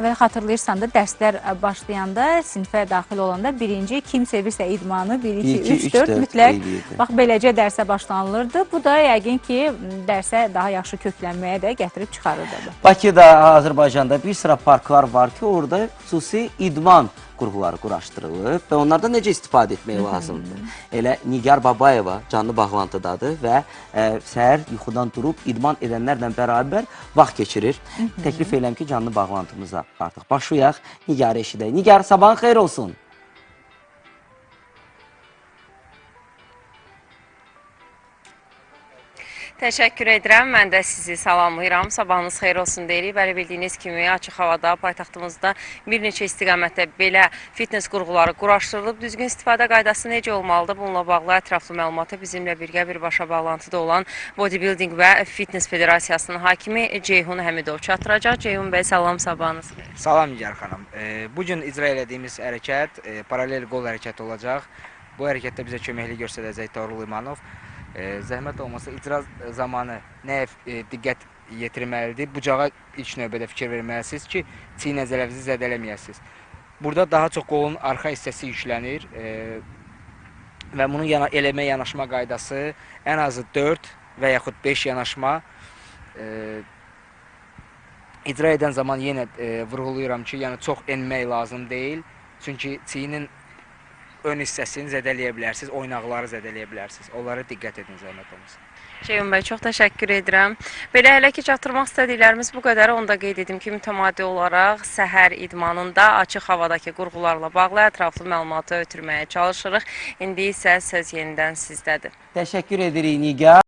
Və xatırlayırsan da dərslər başlayanda, sinfə daxil olanda birinci kim sevirsə idmanı 1 2 1, 2, 3 3, 4 4 mütləq eləyirdi. bax beləcə dərsə başlanılırdı. Bu da yəqin ki, dərsə daha yaxşı köklənməyə də gətirib çıxarırdı. Bakıda, Azərbaycanda bir sıra parklar var ki, orada xüsusi idman qurğuları quraşdırılıb və onlardan necə istifadə etmək lazımdır. Elə Nigar Babayeva canlı bağlantıdadır və səhər yuxudan durub idman edənlərlə bərabər vaxt keçirir. Təklif edirəm ki, canlı bağlantımıza artıq başlayaq. Nigarı eşidək. Nigar, sabahın xeyir olsun. Təşəkkür edirəm. Mən də sizi salamlayıram. Sabahınız xeyir olsun deyirik. Bəli, bildiyiniz kimi açıq havada paytaxtımızda bir neçə istiqamətdə belə fitness qurğuları quraşdırılıb. Düzgün istifadə qaydası necə olmalıdır? Bununla bağlı ətraflı məlumatı bizimlə birgə birbaşa bağlantıda olan Bodybuilding və Fitness Federasiyasının hakimi Ceyhun Həmidov çatdıracaq. Ceyhun bəy, salam, sabahınız xeyir. Salam Nigar xanım. Bu gün icra elədiyimiz hərəkət paralel qol hərəkəti olacaq. Bu hərəkətdə bizə köməklik göstərəcək Toğrul İmanov. Zəhmət olmasa icra zamanı nəyə diqqət yetirməlidir? Bucağa ilk növbədə fikir verməlisiniz ki, çiyin əzələnizi zədələməyəsiniz. Burada daha çox qolun arxa hissəsi yüklənir və bunun eləmə yanaşma qaydası ən azı 4 və yaxud 5 yanaşma İcra edən zaman yenə vurğulayıram ki, yəni çox enmək lazım deyil. Çünki çiyinin ön hissəsini zədələyə bilərsiniz, oynaqları zədələyə bilərsiniz. Onlara diqqət edin zəhmət olmasa. Ceyhun bəy, çox təşəkkür edirəm. Belə hələ ki çatdırmaq istədiklərimiz bu qədər. Onu da qeyd edim ki, mütəmadi olaraq səhər idmanında açıq havadakı qurğularla bağlı ətraflı məlumatı ötürməyə çalışırıq. İndi isə söz yenidən sizdədir. Təşəkkür edirik Nigar.